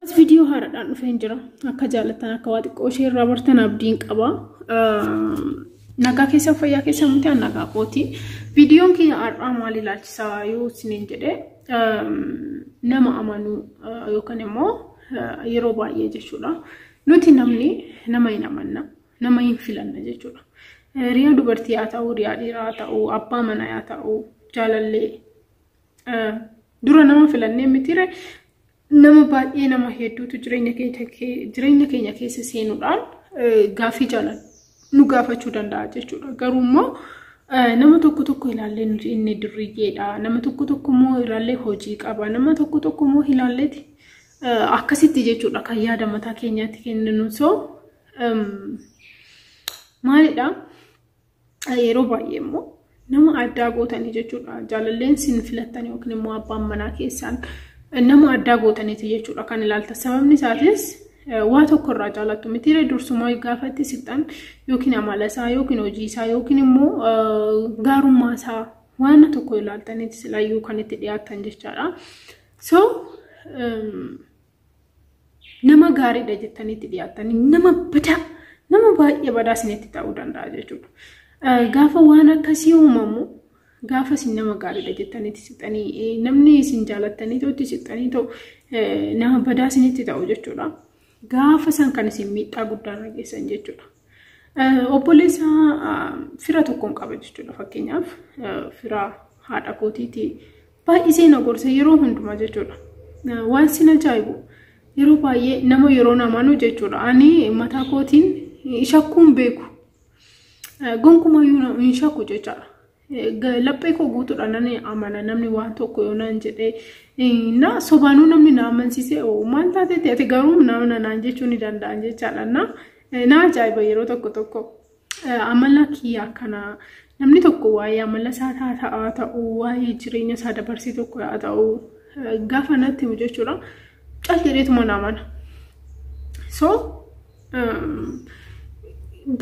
As viidiyoo haaraadhaan dhufeen jira. Akka jaallattan akka waa xiqqoo ishee irraa bartan abdiin qaba. Nagaa keessan fayyaa keessan miti an nagaa kooti. Viidiyoon kiyya har'aa maal ilaalchisaa yoo isiniin jedhe nama amanuu yookaan immoo yeroo baay'ee jechuudha. Nuti namni nama hin amanna, nama hin filanna jechuudha. Riyaa dubartii haa ta'u, riyaa dhiiraa haa ta'u, abbaa manaa haa ta'u, jaalallee dura nama filannee mitire nama baay'ee nama hedduutu jireenya keenya keessa seenuudhaan gaaffii jaalala nu gaafachuu danda'a jechuudha. Garuu immoo nama tokko tokko ilaallee nuti inni dirriyyeedha. Nama tokko tokko immoo ilaallee hojii qaba. Nama tokko tokko immoo ilaalleeti akkasitti jechuudha kan yaada mataa keenyaatti kenninu. So maalidha yeroo baay'ee immoo nama addaa gootanii jechuudha. Jaalalleen sin filattan yookiin immoo abbaan manaa keessaan nama addaa gootaniiti jechuudha kan ilaaltan. Sababni isaatis waa tokko irraa jaalattu miti dursumaa gaafa itti siqxan yookiin amala isaa yookiin hojii isaa yookiin immoo gaarummaa isaa waan tokko ilaaltaniiti silaayyuu kan itti dhiyaatan jechaadha. So nama gaariidha jettanii itti dhiyaattanii nama badaa nama baay'ee badaa isinitti ta'uu danda'a jechuudha. Gaafa waan akkasii uumamu gaafa isin nama gaariidha jettanii itti siqxanii namni isin jaalattanii ta'u itti siqxanii ta'u nama badaa isinitti ta'u jechuudha. Gaafa san kan isin miidhaa guddaa irra geessan jechuudha. Obboleessa fira tokkoon qaba jechuudha fakkeenyaaf fira haadha kootiiti baay'isee na gorsa yeroo hundumaa jechuudha. Waan sin ajaa'ibu yeroo baay'ee nama yeroo namanu jechuudha. Ani mataa kootiin shakkuun beeku. Gonkumayyuu hin shakku jechaadha. Laphee koo guutuudha nan amana namni waan tokko yoo naan jedhee na sobaanuu namni na amansiisee maal taatetti ati garuu nama naan jechuu ni danda'an jechaadha. Na ajaa'iba yeroo tokko tokko amala kiyya akkanaa namni tokko waa'ee amala isaa haa ta'u waa'ee jireenya isaa dabarsee tokko haa ta'u gaafa natti himu jechuudha. Cal jedheetuma na amana. So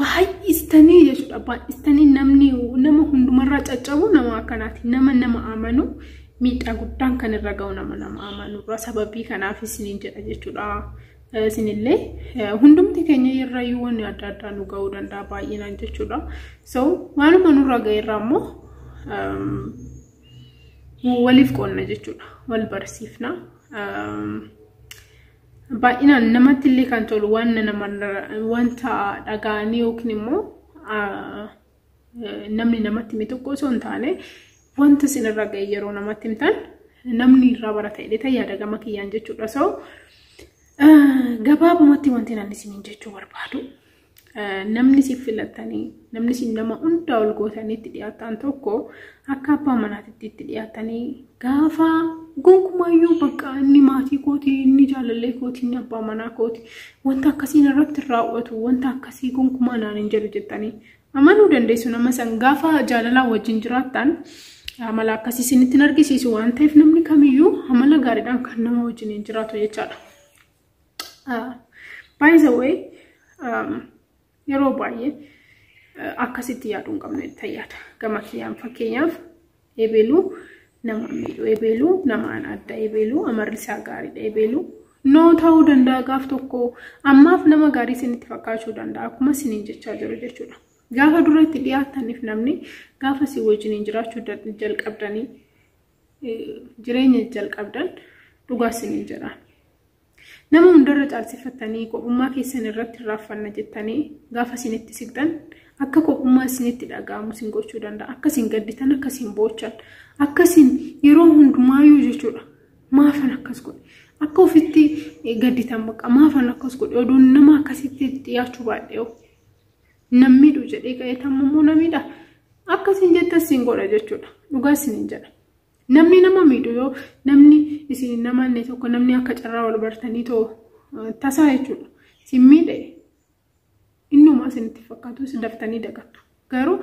baay'istanii jechuudha. Baay'istanii namni nama hundumarraa caccabu nama akkanaati. Nama nama amanu miidhaa guddaan kan irra ga'u nama nama amanurra sababii kanaaf isiniin jedha jechuudha. Isinillee hundumti keenya irrayyuu wanni adda addaa nu ga'uu danda'a baay'inaan jechuudha. So waanuma nurra ga'e irraa immoo waliif qoonna jechuudha. Wal barsiifna. Baay'inaan namatti illee kan tolu waan nama wanta dhaga'anii yookiin immoo namni namatti hime tokko osoo hin taane wanta isinirra ga'e yeroo namatti himtan namni irraa barata jedhee yaada gama kiyyaan jechuudha. So gabaabumatti wanti ani isiniin jechuu barbaadu namni isin filattanii namni isin nama hundaa ol gootanii itti dhiyaatan tokko akka abbaa manaatitti itti dhiyaatanii gaafa gonkumaayyuu bakka inni maatii kooti inni jaalallee kooti inni abbaa manaa kooti wanta akkasiin irratti raawwatu wanta akkasii gonkumaa naan hin jedhu jettanii amanuu dandeessu nama san gaafa jaalalaa wajjin jiraattan amala akkasii isinitti hin argisiisu waan ta'eef namni kamiyyuu amala gaariidhaan kan nama wajjin hin jiraatu jechaadha. By the way, yeroo baay'ee akkasitti yaaduu hin qabne yaada. Gama kiyyaan fakkeenyaaf ebeeluu nama miidhu, ebeeluu namaan adda, ebeeluu amarri isaa gaariidha, ebeeluu noo ta'uu danda'a gaaf tokko ammaaf nama gaarii isinitti fakkaachuu danda'a akkuma isiniin jechaa jiru jechuudha. Gaafa dura itti dhiyaattaniif namni gaafa isin wajjiniin jiraachuu jalqabdanii jireenya jalqabdan dhugaa isiniin jedhaan. Nama hundarra caalsifattanii kophummaa keessan irratti raaffanna jettanii gaafa isinitti siqxan akka kophummaa isinitti dhaga'amu isin gochuu danda'a. Akka isin gadditan, akka isin boochan, akka isin yeroo hundumaayyuu jechuudha. Maafan akkas godhe? Akka ofitti gadditan bakka maafan akkas godhe? Oduun nama akkasitti dhiyaachuu baadhee namni miidhu jedhee ka'ee tamma namiidha. Akka isin jettan isin godha jechuudha. Dhugaa isiniin jedha. Namni nama miidhu yoo namni isin hin amanne tokko namni akka carraa wal bartanii too tasaa jechuudha. Isin miidhe innumaa isinitti fakkaatu isin daftanii dagattu. Garuu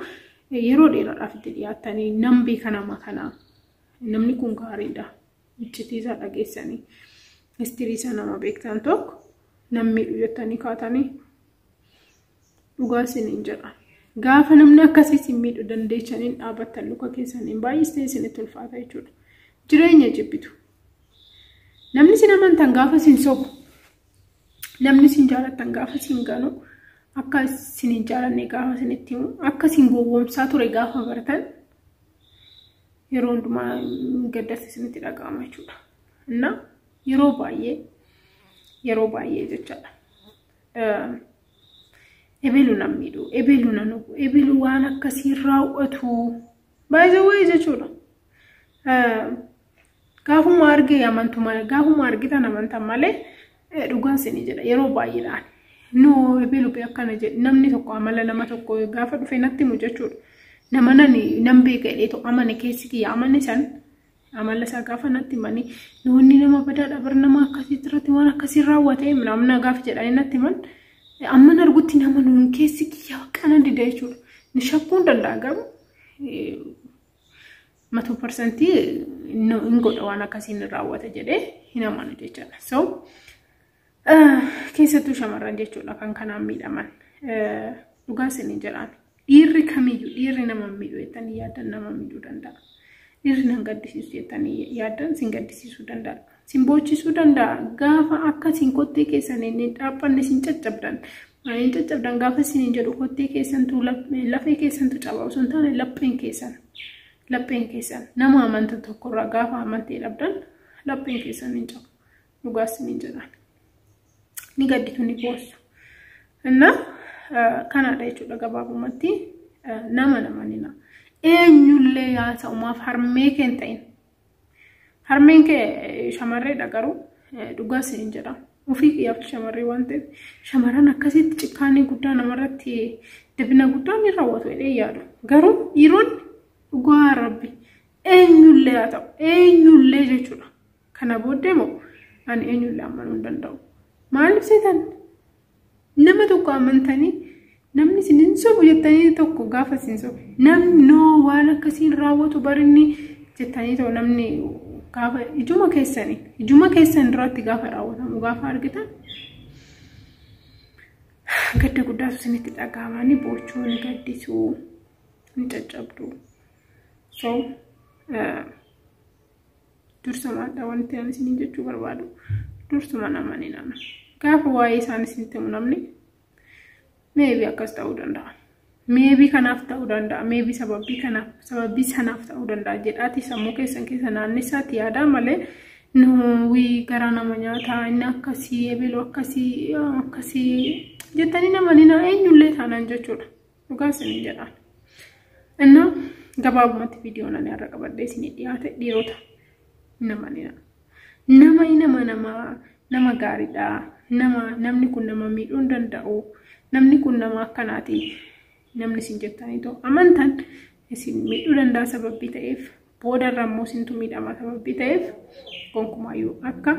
yeroo dheeraadhaaf itti dhiyaattanii nam beeka nama kanaa namni kun gaariidha. Iccitii isaa dhageessanii istirii isaa nama beektan tokko nam miidhu jettanii kaatanii dhugaa isiniin jedha. Gaafa namni akkasii isin miidhu dandeechaniin dhaabattan luka keessaniin baay'istee isinitti ulfaata jechuudha. Jireenya jibbitu. Namni isin amantan gaafa isin sobu Namni isin jaalattan gaafa isin ganu, akka isin hin jaalanne gaafa isinitti himu, akka isin gowwoomsaa ture gaafa bartan, yeroo hundumaa gaddatti isinitti dhaga'ama jechuudha. Inna yeroo baay'ee, yeroo baay'ee jechaadha. Ebelu nan miidhu, ebelu nan hubu, ebelu waan akkasii raawwatu baay'ee jechuudha. Gaafuma argee amantu malee, gaafuma argitan amantan malee, dhugaan isinii jedha, yeroo baay'eedhaan. No, ebelu bee akkana jedhe, namni tokko amala nama tokko gaafa dhufe natti himu jechuudha. Nama nani nan beeka jedhee amane, keessi kiyya amane san, amala isaa gaafa natti himanii, "Namoonni nama badaadha bar, nama akkasii irratti waan akkasii raawwate," namna gaafa jedhanii natti himan, amman argutti nama nuun keessi kiyya qana dida jechuudha. Ni shakkuu hin danda'a, garuu 100% hin godha, waan akkasii hin raawwata jedhee hin amanu jechuudha. So keessattuu shamarran jechuudha kan kanaan miidhaman, dhugaa isinii jedhaan. Dhiirri kamiyyuu, dhiirri nama miidhu jettanii yaaddan nama miidhuu danda'a. Dhiirri nan gaddisiisu jettanii yaaddan sin gaddisiisuu danda'a. Sin boochisuu danda'a. Gaafa akka isin kottee keessan hin dhaabbanne sin caccabdan. Maaliin caccabdan gaafa isin jedhu, kottee keessantu, lafee keessantu caba osoo hin taane, lapheen keessan. Lapheen keessan nama amantan tokkorraa gaafa amantee dhabdan, lapheen keessan hin cabu. Dhugaa isiniin jedhaan. Ni gadditu, ni boossu. Inna kanaadha jechuudha gabaabumatti, nama namanina. Eenyullee yaa ta'u, maaf harmee kee hin ta'in. Harmeen kee shamarreedha, garuu dhugaa isiniin jedha. Ofii kiyyaaf shamarree waan ta'eef, shamarran akkasitti cikkaanii guddaa namarratti dabina guddaa ni raawwatu jedhee yaadu. Garuu dhiironni, dhugaa Rabbi, eenyullee haa ta'u, eenyullee jechuudha. Kana booddee moo ani eenyullee amanuu hin danda'u. Maaliif seetan? Nama tokko amantanii, namni isin hin sobu jettanii tokko gaafa isin sobu, namni noo waan akkasiin raawwatu barinni jettanii ta'u, namni gaafa ijuma keessan duratti gaafa raawwatamu gaafa argitan, gadda guddaatu isinitti dhaga'ama. Ni boochuu, ni gaddisuu, ni caccabdu. So dursumaadha wanti ani isiniin jechuu barbaadu, dursuma namani nama gaafa waa'ee isaan isinitti himu, namni maybe akkas ta'uu danda'a. Maybe kanaaf ta'uu danda'a. Maybe sababii kanaaf, sababii sanaaf ta'uu danda'a jedhaati sammuu keessan keessa naannisaatti yaadaa malee, nuyi gara nama nyaataa inni akkasii, ebeluu akkasii akkasii jettanii nama ni eenyullee taanaan jechuudha. Dhugaa isiniin jedhaan. Innaa gabaabumatti viidiyoon ani har'a qabadhee isinii dhiyaate, dhiirota nama ni nama nama nama nama gaariidha. Nama namni kun nama miidhuu hin danda'u. Namni kun nama akkanaati. Namni isin jettanii ta'u amantan isin miidhuu danda'a sababii ta'eef, boodarra immoo isintu miidhama sababii ta'eef, gonkumaayyuu akka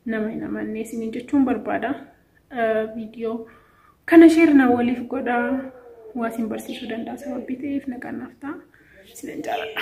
nama hin amanne isiniin jechuun barbaada. Viidiyoo kana share na waliif godhaa, waa isin barsiisuu danda'a sababii ta'eef, naqannaaf ta'a. Isin jaaladha.